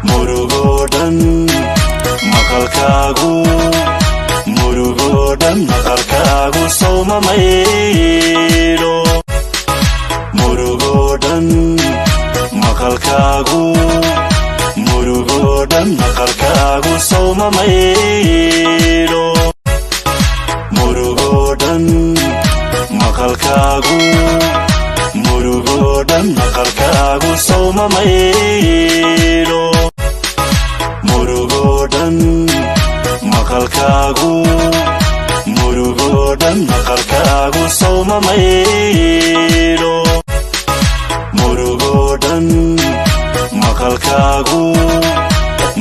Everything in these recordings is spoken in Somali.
Murugoo dhan maqalkaagu, murugoo dhan maqalkaagu sawma maydho. Murugoo dhan maqalkaagu, murugoo dhan maqalkaagu sawma maydho. Murugoo dhan maqalkaagu, murugoo dhan maqalkaagu sawma maydho. Murugoo dhan maqalkaagu, murugoo dhan maqalkaagu sawma maydho. Murugoo dhan maqalkaagu,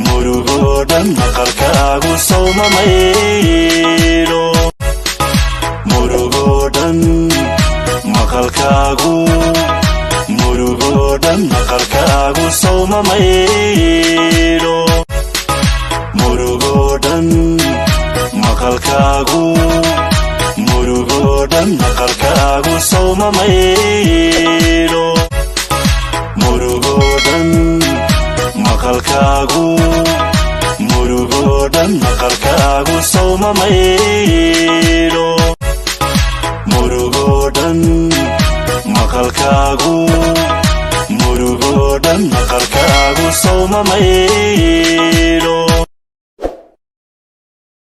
murugoo dhan maqalkaagu sawma maydho. Murugoo dhan maqalkaagu, murugoo dhan maqalkaagu sawma maydho. Murugoo dhan maqalkaagu, murugoo dhan maqalkaagu sawma maydho. Murugoo dhan maqalkaagu, murugoo dhan maqalkaagu sawma maydho. Murugoo dhan maqalkaagu, murugoo dhan maqalkaagu sawma maydho.